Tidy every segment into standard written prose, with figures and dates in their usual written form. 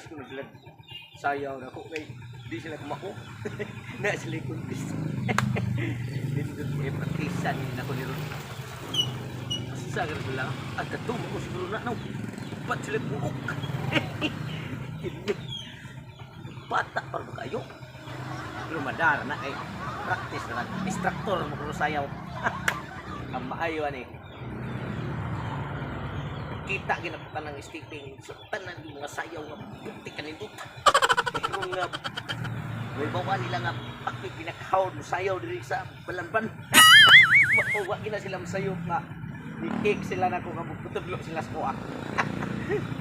Practice ko na sila. Sayaw na ako kay di sila kumako. Na sila kumpis. Dito eh practice ni nako ni ron. Sa ganun sila. At katong ko siguro na no. Ba't sila buok? Kini. Bata pa ba kayo? Pero madara na kay practice na lang. Instructor mo kuno sayaw. Ang maayo ani. Kita ginapatan ng stepping sa tanan yung mga sayaw nga puti kanindot. Pero nga may bawa nila nga ako'y pinakahawd mo sayaw diri sa Balamban. Makuha gina sila sayaw nga ni-kick sila na kung putudlo sila sa kuha.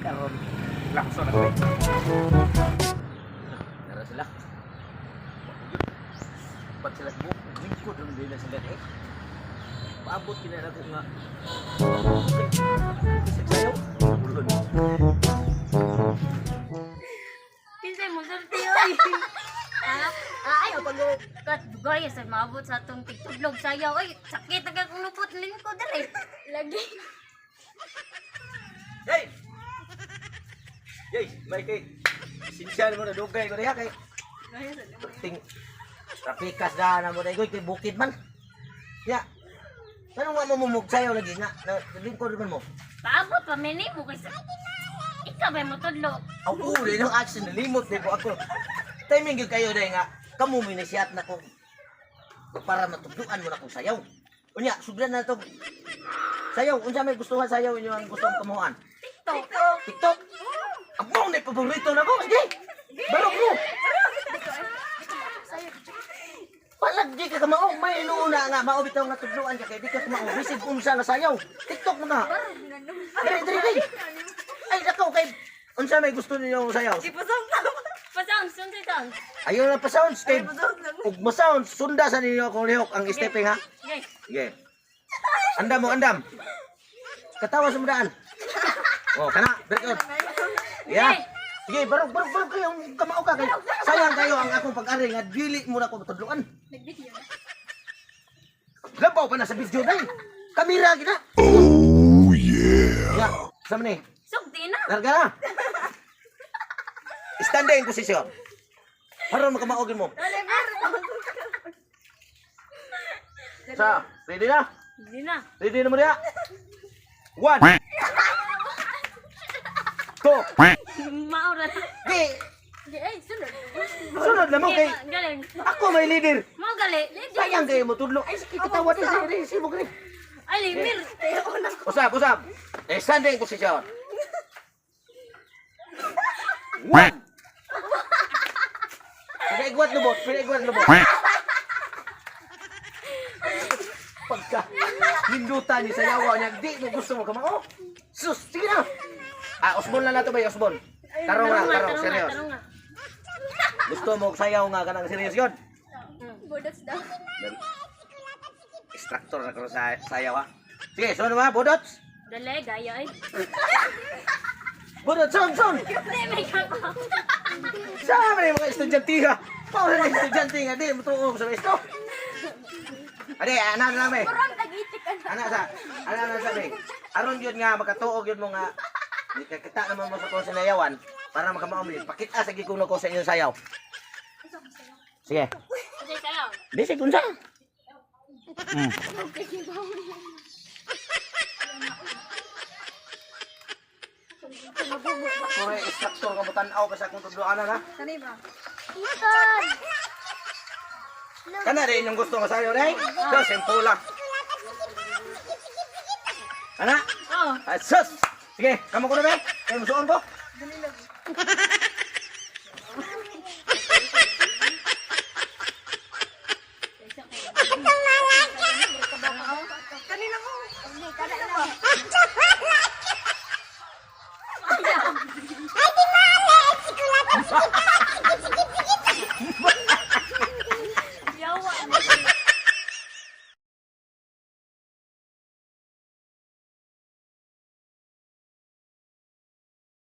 Karon lakso na ko. Tara sila. Ba't sila mo? Lingkod rin nila sila eh. Paabot kinala ko nga. Sayaw. Ulon. Kinsay mo sulti oy. Ah, ay pag kat dugay sa maabot sa atong tigtudlog sayaw oy, sakit na kay kong lupot lingkod dere. Lagi. Hey! Yay, may kay sinsyan mo na dugay ko diha kay ting trapikas da na mo dai kay bukid man. Ya. Tanong nga mo mumug sayaw lagi nga lingkod man mo. Paabot pa mini mo kay sa Ikaw ba mo tudlo? Aw, oo, dai nang action nalimot di ko ako. Timing gyud kayo dai nga kamo minisiat na ko para matudluan mo na kong sayaw. Unya, sugdan na to. Sayaw, unsa may gustuhan sayaw inyo ang gusto kong kamuhan? TikTok. TikTok. Ang mong na paborito na ko. Sige. Barok mo. Palagi ka kamao, may inuuna nga, mao bitaw nga tudluan ka kay di ka kamao, bisig unsa nga sayaw. TikTok mo na. Diri diri diri. Ay nakaw kay unsa may gusto ninyo sayaw? Pasound, sunod sound. Ayaw na pa sounds kay ug ma-sounds sunda sa ninyo akong lihok ang stepping ha. Sige. Sige. Andam mo andam. Katawa sa mudaan. Oh, kana, break out. Yeah. Sige, barog barog barog kayo kamao ka kay sayang kayo ang akong pag-ari nga dili mo na ko tudluan. Labaw pa na sa video dai. Kamera gina. Oh yeah. Ya, sa man ni? Sugdi na. Larga na. Standing position. Para makamaogin mo. Sa, ready na? Hindi na. Ready na mo diha? One. Two. Maura na. Di, Di ay sunod. sunod na mo kay Galing. ako may leader. Mo gali. Sayang kayo mo tudlo. Ay, sige, katawa din. Sige, sige, sige. Ay limir. Usap, usap. Eh, standing position. One. Pinaigwat lubot, pinaigwat lubot. Pagka hindutan niya sa yawa niya, di mo gusto mo kamao. Sus, sige na. Ah, Osbon na nato ba, Osbon? Tarong na, tarong, serious. Tarong nga. Gusto mo sayaw nga kanang serious yun? Budots daw. Instructor na karon sa sayaw ha. Sige, sunod ba, Budots? Dali, gaya ay. Budots, son, son! Di may kako. Sama na yung mga estudyante ha. Paano na estudyante nga, di, matuo ko sa maestro. Ade, ana na lang, may. Parang nag-itik ka na. Ana sa, ana na sabi. Aron yun nga, makatuog yun mo nga. Di ka kita naman mo sa kung sinayawan para makamaumli. Pakita sa gikuno ko sa inyong sayaw. Sige. Sige sayaw. Bisig unsa? Kore, instructor ka mo tan-aw ka sa akong tudloanan ha. Sanay ba? Ikan. Kana rin yung gusto nga sayo, day. So, simple lang. Ana? Oh. Asus! Sige, kamo ko na ba? Kaya musuon ko? Dali lang.